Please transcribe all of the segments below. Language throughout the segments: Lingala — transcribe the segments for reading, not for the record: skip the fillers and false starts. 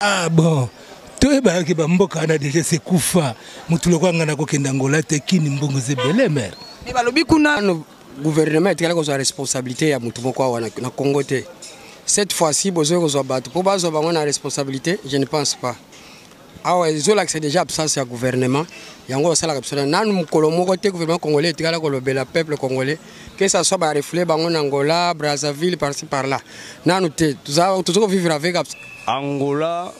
Ah bon, toyebaka ke bamboka wana deja sekufa motu lokola ngai nakokende angola te kini mbongo eza ebele mere me balobi kuna gouvernement etikali kozwa responsabilité ya motu moko awa na congo te cette fois-ci bozoki kozwa bato mpo bazwa bango na responsabilité je ne pense pas awa ezolakisa déjà absence ya gouvernement yango basalaka biso nanu mokolo moko te gouvernement congolais etikala kolobela peuple congolais que ça soit barefoule bango na angola brazzaville par-ci par là nanu te toza kovivre avec angola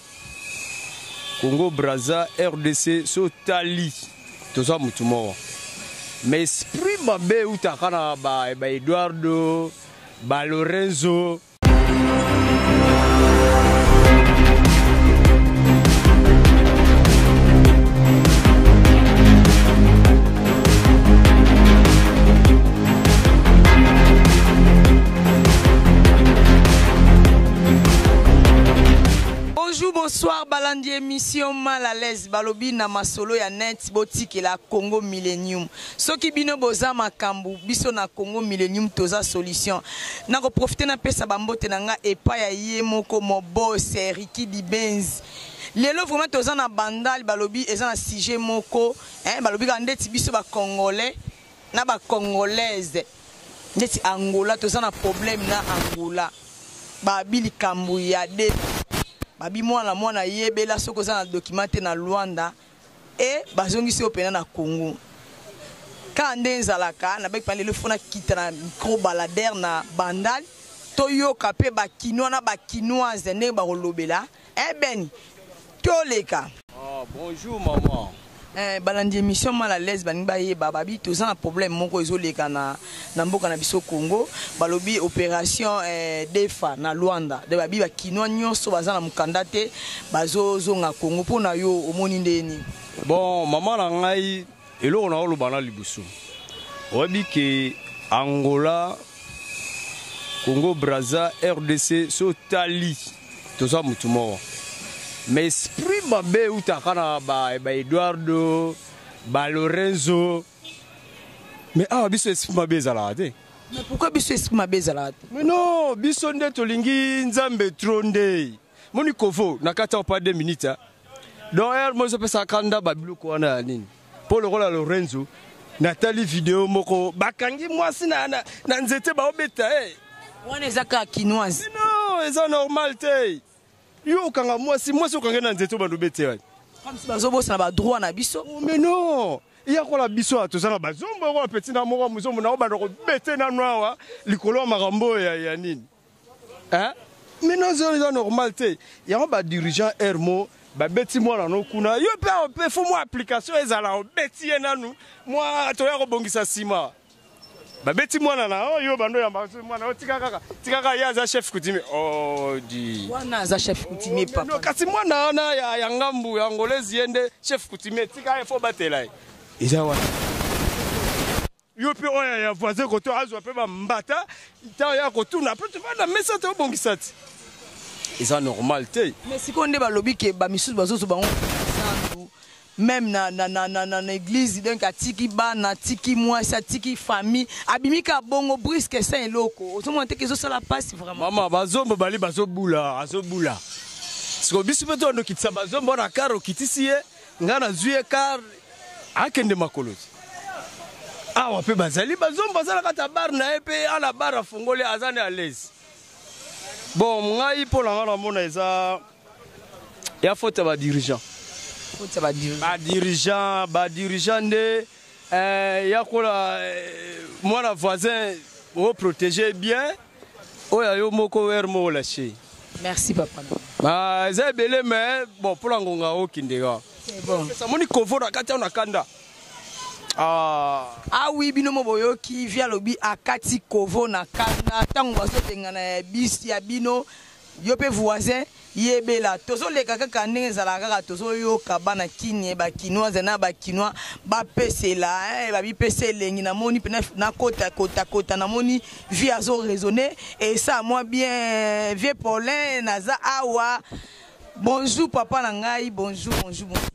congo brazza rdc so otali toza motu moko mais esprit mabe eutaka na baeduardo ba balorenzo Bonjour, bonsoir, balandi émission mal à l'aise balobi na masolo ya net botikela Congo Millennium. Soki bino boza makambu biso na Congo Millennium toza solution. Nako profiter na pesa ba mbote na nga epa ya ye moko mon boss Ricky Dibenz. Lelo vraiment toza na bandal balobi eza na sujet moko hein balobi ka ndeti biso ba congolais na ba congolaise ndeti Angola toza na problème na Angola babi likambo ya de babi mwana mwana yebela soki oza na document te na Luanda et bazongisi yo pena na Congo kaka nde ezalaka na baki lelo fo nakita na micro baladeur na bandal toyoka mpe bakinois na bakinoise ndenge bakolobela ebeni eh toleka ah, bonjour maman Eh, balandi émission mal à l'aise balingi bayeba babi toza na problème moko ezoleka na, na mboka na biso congo balobi opération eh, defa na luanda de babi bakinois nyonso baza na mokanda te bazozonga congo mpo na yo omoni ndenge nini bon mama na ngai eloko na oloba na liboso oyebi ke angola congo braza rdc so otali toza motu moko mais esprit mabe eutaka na baeduardo ba balorenzo mais awa biso esprit mabe ezalaka te mais pourquoi biso esprit mabe ezalaka te mais non biso nde tolingi nzambe tro nde moni kovo na kati awa pa 2 minutes hein. Donc heure moko ezopesa kanda babiloko wana ya nini mpo lokola Lorenzo natali video moko bakangi mwasi na, na, na nzete baobeta ye eh. Wana eza kaka kinoise. Non, eza normal te. Yo okanga mwasi, mwasi okangi na nzete obanda obete ye. Comme si bazobosana ba droit na biso. Oh, mais non. ya kola biso awa toza na bazombo okola peti na moko ya mozombo na obanda kobete nano awa likolo ya makambo oyo ya, ya nini Hein? Mais non, eza normal te. Yango ba dirigeant Hermo babeti mwana no kuna yo mpe awa mpe fo mwa application ezala obeti ye nanu mwa toya kobongisa nsima babeti mwana na oyo oh, bando yamba mwana oyo tika kaka tika kaka ye aza chef coutumier oh di wana aza chef coutumier oh, papa kasi mwana wana ya, ya ngambu ya angolaise ye nde chef coutumier tika ye fo batela ye eza wana yo mpe oyo ya voisin koto azwa mpe bambata ntango ya kotuna mpe tofanda mesa tobongisa ti eza normal te mais sikoyo nde balobi ke bamisusu bazozwa bango zandu meme na, na, na, na, na, na église donc atiki bana atiki mwasi atiki famille abimi kaka bongo briske sans eloko ozomona te ke ezosala mpasi vraiment mama bazombo bali bazobula azobula sikoyo biso mpe toandokitisa bazombo wana kar okitisi ye ngai nazwi ye kar akende makolo ti awa mpe bazali bazombo aza na kati ya bar na ye mpe ala bar afongoli aza nde alaise bon ngai mpo na ngai namona eza ya faute ya badirigeant badirigeant badirigeant nde eh, ya kola eh, mwana voisin oprotege bien oyo ya yo moko heure moko lâche merci papa ba eza ebele mais bon mpo na ngonga okende kaka bon moni kovo na kati na kanda ah. ah oui bino mo boyoki vi alobi akati kovo na kanda ntango bazobengana ya bis ya bino Yo pe voisin yebela tozoleka kaka ndenge ezalaka kaka tozoyoka bana kinie ba kinoise na ba kinois bapesela eh, babipesa elengi namoni pena nakota kota kota namoni vie azo raisonner et ça moi bien vieux Paulin naza awa bonjour papa na ngai bonjour bonjour bonjour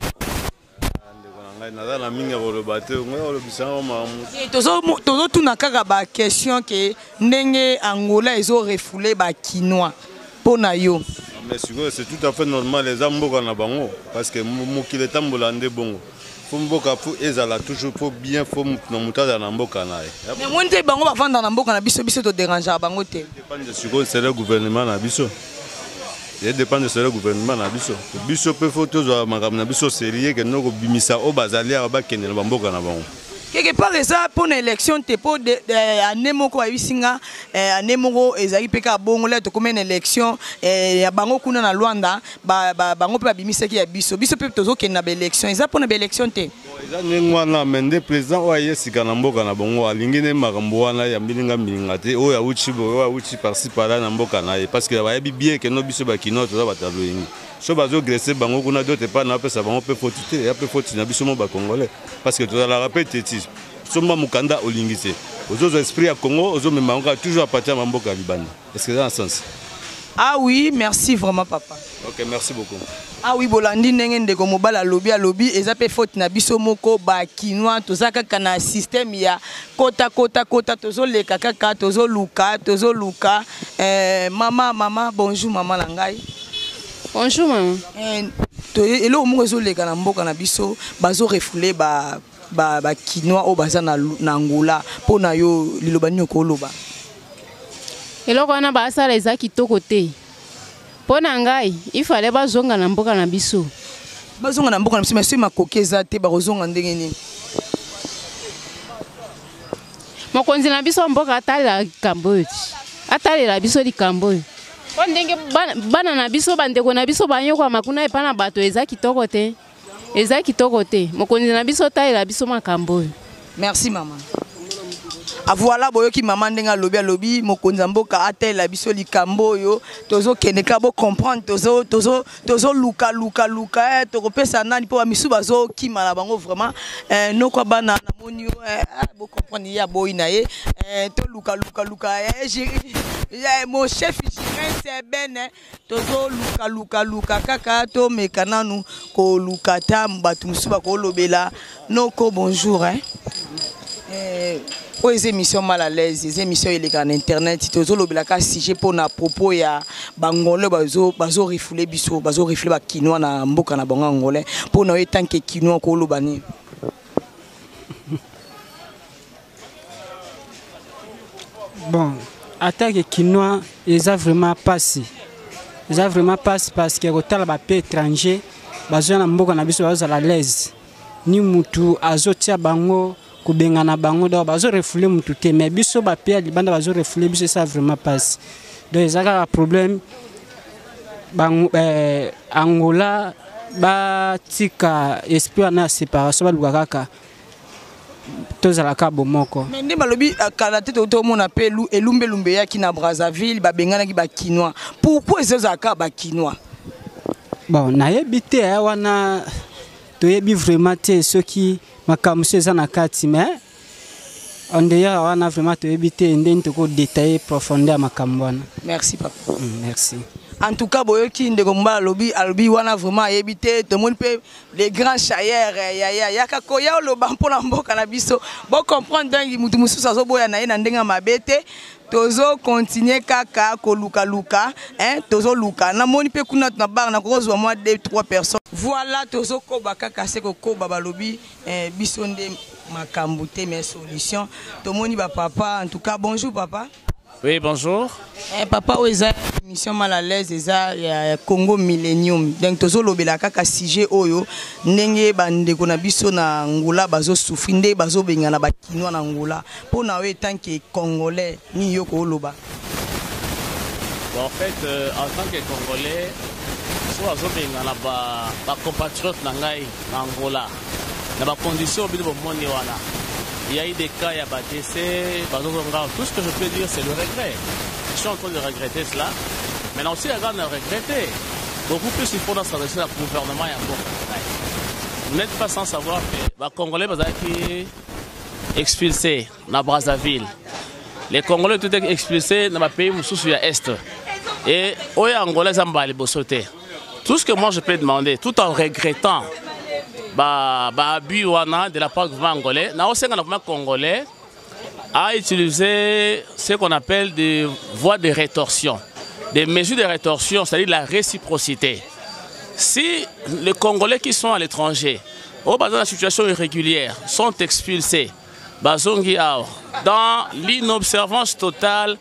ndeko na ngai naza na mingi ya koloba te ngai olobisa yango makambo eh, tozotuna kaka baquestion ke ndenge angola ezo refoule bakinois mpo na yo Mais sikoyo c'est tout à fait normal, eza mboka na bango parce que mokili etambola nde bongo. Faut mboka faut ezala toujours faut bien faut na moto azala na mboka na ye. Mais moni te bango bavanda na mboka na biso, biso toderangeaka bango te. Dépendre sikoyo c'est le gouvernement na biso. E dépendre c'est le gouvernement na biso. Biso mpe faut tozwa makambo na biso sérieux ke no kobimisa oyo bazali awa bakende na bamboka na bango. Quelque part eza mpona élection te, mpo année moko bayebisi nga, année moko ezalaki mpe kaka bongo lelo tokomi na élection ya bango kuna na Luanda, bango mpe babimisaki ya biso, biso mpe tozokende na baélection, eza mpona baélection te. Eza ndenge wana, me nde président oyo aye sika na mboka na bango alingi nde makambo wana ya mbilinga mbilinga te, oyo awuti boye, oyo awuti par-ci par-là na mboka na ye, parce que bayebi bien ke no biso bakinois toza bato ya loyingi. So bazogresse bango kuna d'autre part, napesa bango mpe foti te, ya mpe foti na biso mo bacongolais, parce que tozalaka mpe teti somba mokanda olingi te, ozozwa esprit ya Congo, ozomema yango kaka toujours à partir ya bamboka ya libanda. Est ce que eza na sens? Ah oui, merci vraiment papa. Ok, merci beaucoup. Ah oui, bolandi ndenge ndeko mobali alobi, alobi eza mpe faute na biso moko bakinois, toza kaka na système ya kota kota kota, tozoleka kaka, tozoluka tozoluka. Mama, mama, bonjour mama na ngai. Bonjour mama. Eloko moko ezoleka na mboka na biso, bazorefouler bakinois oyo baza na Angola. Mpo na yo liloba nini okoloba? Eloko wana basala eza kitoko te. Mpo na ngai ifale bazonga na mboka na biso. Bazonga na mboka na biso, mais soki makoki eza te, bakozonga ndenge nini? Mokonzi na biso mboka atalela likambo oyo ti, atalela biso likambo oyo, mpo ndenge bana na biso, bandeko na biso banyokwama kuna epa na bato, eza kitoko te, eza kitoko te. Mokonzi na biso talela biso makambo oyo. Merci mama. Ah, voilà, boyoki mama ndenge alobi, alobi mokonzi ya mboka atela biso likambo oyo. Tozokende kaka, bocomprendre, tozoluka luka luka, tokopesa nani mpo bamisu bazokima na bango vraiment. Noko bana namoni yo, bocomprendre, ye aboyi na ye, toluka luka luka, mon chef Jirin Ben, tozoluka luka luka kaka, tomeka nanu koluka ta bato mosusu bakolobela. Noko, bonjour. Oyo eza émission Mal à l'aise, eza émission elekaka na internet, tozolobelaka sujet mpona propos ya bangolais bazorefouler biso, bazorefouler bakinois na mboka na bango angolais. Mpona oyo tant que kinois koloba nini? Bon, attaque kinois eza vraiment pasi, eza vraiment pasi, parce que kotala bapays étranger bazoya na mboka na biso, bazozala l'aise, ni mutu azotia bango kobengana bango, donc bazorefouler mutu te, mais biso bapays ya libanda bazorefouler biso, eza vraiment pasi. Donc eza kaka problème bango, Angola batika esprit wana ya séparation, baluka kaka tozalaka bomoko. Mais nde balobi kala te tomona mpe elumbelumbe eyaki na Brazzaville, babenganaki bakinois. Pourquoi ezozalaka bakinois? Bon, nayebi te, wana toyebi vraiment te soki makambo so eza na kati, mais en dehors wana vraiment toyebi te ndenge tokodétailler profondeur ya makambo wana. Merci papa. Merci. En tout cas boyoki ndeko mobali alobi, alobi wana vraiment ayebi te. Tomoni mpe les grands chayeurs yaya yaka koya oloba mpona mboka na biso, bocomprendre. Donc mutu mosusu azoboya na ye na ndenge ya mabe te, tozocontinue kaka kolukaluka, hein, tozoluka. Namoni mpe kuna na bar nakokozwa mwa 2 3 personnes. Voilà, tozokoba kaka se kokoba. Balobi biso nde makambo te, mais solution. Tomoni bapapa. En tout cas bonjour papa. Oui, bonjour. Papa, oyo eza émission Mal à l'aise, eza ya Congo Millennium. Donc tozolobela kaka sujet oyo ndenge bandeko na biso na Angola bazosouffrir, nde bazobengana bakinois na Angola. Mpo na oyo tant que congolais, nini yo kooloba? Bon, en fait, en tant que Congolais, so azobengana bacompatriote na ngai na Angola na bacondition bino bomoni wana, il y a eu des cas ya badécès, bazozonga. Tout ce que je peux dire, c'est le regret. Je suis en train de regretter cela. Maintenant aussi la grande regretter beaucoup plus, il faut s'adresser au gouvernement ya mboka na ngai. Vous n'êtes pas sans savoir que bacongolais bazalaki expulsés na Brazzaville, les Congolais tout expulsés na bapays mosusu ya est, et oyo Angola eza mbala liboso te. Tout ce que moi je peux demander, tout en regrettant baabus wana de la part du gouvernement angolais, na osenga na gouvernement congolais a utilisé ce qu'on appelle des voies de rétorsion. Des mesures de rétorsion, c'est-à-dire la réciprocité. Si les Congolais qui sont à l'étranger, au dans la situation irrégulière, sont expulsés, bazongi awa, dans l'inobservance totale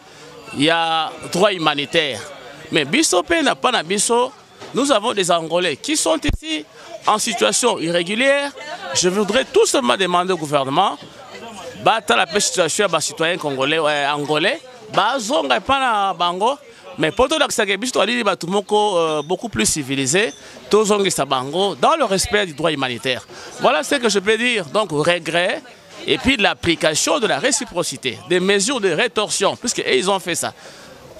ya droit humanitaire. Mais biso pe na pa na biso, nous avons des Angolais qui sont ici en situation irrégulière. Je voudrais tout simplement demander au gouvernement, batala pe situation ya ba citoyens congolais, angolais, bazonga epa na bango, mais po tolakisaka biso toalili bato moko beaucoup plus civilisé, tozongisa bango dans le respect du droit humanitaire. Voilà ce que je peux dire. Donc regret et puis l'application de la réciprocité, des mesures de rétorsion, puisque ils ont fait ça.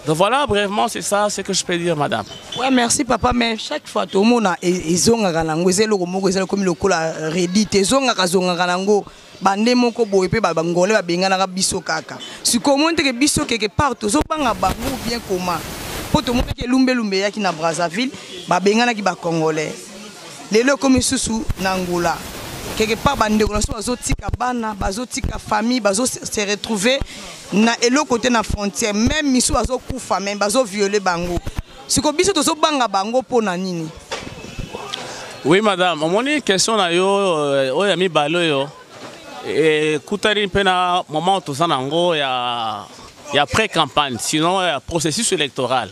Donc voilà, brièvement, c'est ça ce que je peux dire, madame. Ouais, merci papa, mais chaque fois tout le monde ezongaka nango, eza eloko moko eza komi lokola redite, ezongaka zongaka nango bande moko boye mpe bangole babenganaka biso kaka. Sikoyo omoni teke biso quelque part tozobanga bango ou bien comment? Mpo tomonaki elumbelumbe eyaki na Brazzaville, babenganaki bacongolais. Lelo ekomi susu na Angola. Quelque part bandeko na biso bazotika bana, bazotika famille, bazo se retrouver na eloko te na frontière, même misu bazokufa, même bazoviole bango. Sikoyo biso tozobanga bango mpo na nini? Oui madame, omoni question na yo oyo ya mibale oyo ekutani mpe na moment toza nango ya pré-campagne, sinon ya processus électoral.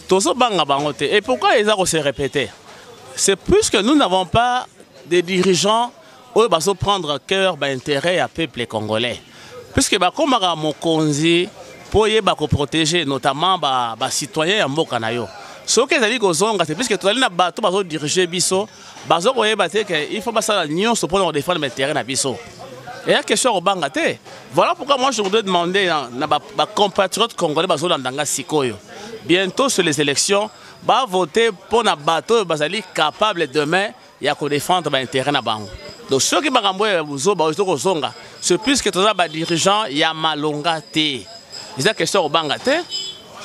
Tozobanga bango te. Et pourquoi eza ko se répéter? C'est puisque nous n'avons pas de dirigeants oyo bazo prendre à cœur ba intérêt ya peuple congolais. Puisque bakomaka mokonzi po yeba ko protéger notamment ba citoyen ya mboka na yo. Soki ezali kozonga, c'est puisque tozali na bato bazo diriger biso, bazo koyeba te que il faut basala nyonso mpona kodéfendre ba intérêt na biso. Et la question kobanga te. Voilà pourquoi moi je voudrais demander na ba compatriotes congolais bazolanda nga sikoyo. Bientôt sur les élections, ba voter mpona bato oyo bazali capable demain ya kodéfendre ba intérêt na bango. Donc soki makambo ya bozoba oyo kozonga, c'est puisque toza ba dirigeant ya malonga te. Eza question kobanga te.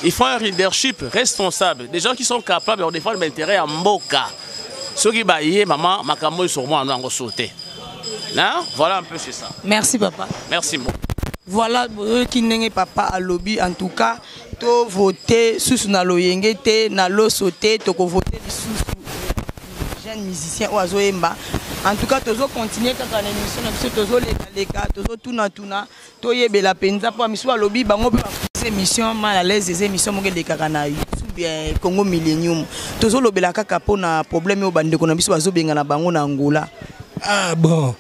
Il faut un leadership responsable, des gens qui sont capables de défendre l'intérêt ya mboka. Soki ba ye maman makambo sur moi nango sauter. Hein? Voilà un peu, c'est ça. Merci papa. Merci beaucoup. Voilà boyoki ndenge papa alobi, en tout cas to voter susu na loyenge te na loso te, toko voter lisusu jeune musicien oyo azoyemba. En tout cas tozo continuer kaka na émission na biso, tozo leka leka, tozo tuna tuna, toyebela mpenza mpo misu balobi bango mpe bakosa émission mal à l'aise. Eza émission moko elekaka na YouTube ya Congo Millennium. Tozolobela kaka mpona problème oyo bandeko na biso bazobengana bango na Angola. Ah bon,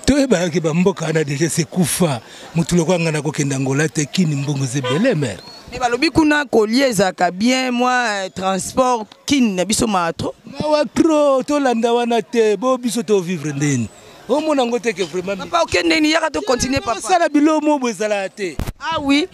toyebaki bamboka wana déjà sekufa. Motu lokola ngai nakokende Angola te, kini mbongo eza ebele mare. Mais balobi kuna kolia ezalaka bien, mwa transport kini na biso maa trop. Mawa trop, tolanda wana te. Bo biso tovivre ndeni omona yango te ke vraiment. Papa, okende nini? Yaka to continue papa. Osala biloko mo boye ezalaka te. Ah oui,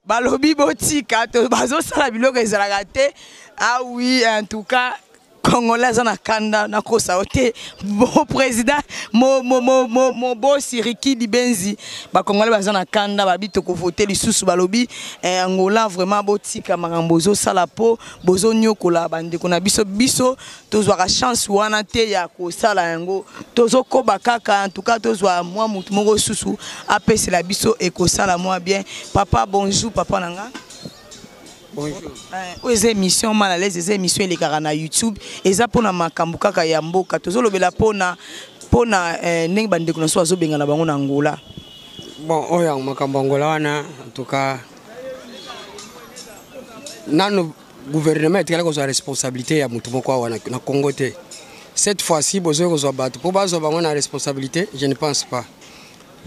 balobi botika to bazosala biloko ezalaka te. Ah oui, en tout cas congolais aza na kanda, nakosa yo te. Bo président mo bosi Riki Dibenzi, bacongolais baza na kanda, babi tokovote lisusu. Balobi Angola vraiment botika makambo ozosala po bozonyokola bandeko na biso. Biso tozwaka chance wana te ya kosala yango, tozokoba kaka. En tout cas tozwa mwa motu moko susu apesela biso, ekosala mwa bien. Papa, bonjour papa na nga. Bonjour. Oyo eza émission mal à l'aise, eza émission elekaka na YouTube, eza mpona makambo kaka ya mboka. Tozolobela mpona ndenge bandeko na biso bazobengana bango na Angola. Bon, oyo makambo Angola wana, en tout cas nano gouvernement etikali kozwa responsabilité ya motu moko awa na Congo te. Cette fois-ci bozoki kozwa bato mpo bazwa bango na responsabilité, je ne pense pas.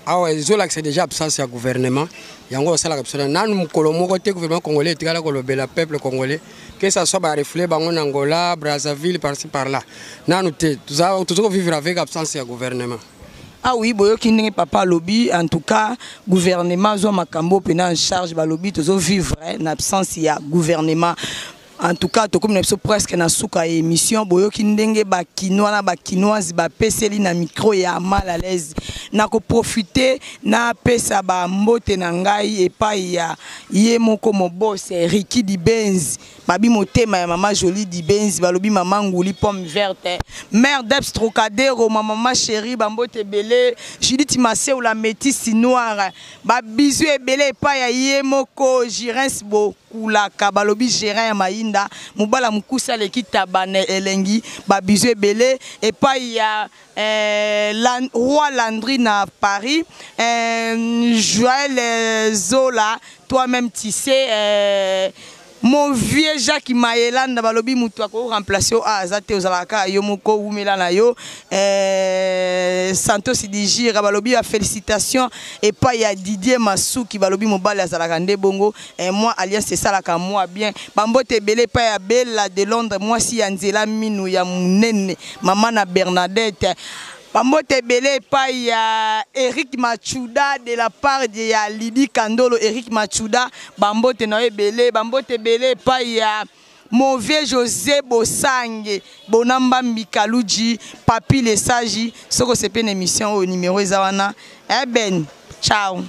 Awa ezolakisa déjà absence ya gouvernement. Yango basalaka biso nanu mokolo moko te. Gouvernement congolais etikala kolobela peuple congolais, que ça soit barefle bango na Angola, Brazzaville, par-ci par-là, nanu te. Toza kovivre avec absence ya gouvernement. Ah oui, boyoki ndenge papa alobi. En tout cas gouvernement azwa makambo mpena en charge. Balobi tozovivre na absence ya gouvernement. En tout cas tokomi na biso presque na suka ya émission. Boyoki ndenge bakinois na bakinoise bapeseli na micro ya mal à l'aise. Nakoprofite napesa bambote na ngai epai ya ye moko mobose Riki Dibenzi, babi motema ya mama Jolie Dibenzi, balobi mama Nguli pomme verte, mère Debs Trocadero, ma mama chérie, bambote ebele. Judith Maseu, la métisse noire, babizu ebele epai ya ye moko Girens Bo. Kulaka balobi gérant ya Mayinda mobala mokuse aleki taba na elengi ba bisous ebele epai ya eh, Lan, Roi Landry na Paris eh, Joël eh, Zola toi-même tu sais eh, mon vieux Jacques Mayelanda balobi mutu ako remplacer yo ah, aza te ozalaka kaka yo moko wumela na yo eh, Santos Dijira balobi ya félicitations epai ya Didier Masuki balobi mobali azalaka nde bongo eh, mwa alliance esalaka mwa bien bambote ebele epai ya Bella de Londres mwasi ya nzela minu ya munene mama na Bernadette bambote ebele epai ya Eric Machuda de la part de ya Lydie Kandolo Eric Machuda bambote na yo ebele bambote ebele epai ya mon vieux José Bosange Bonamba Mbikaluji Papi Lesaji soki osepeli na émission oyo numéro eza wana eh ben ciao.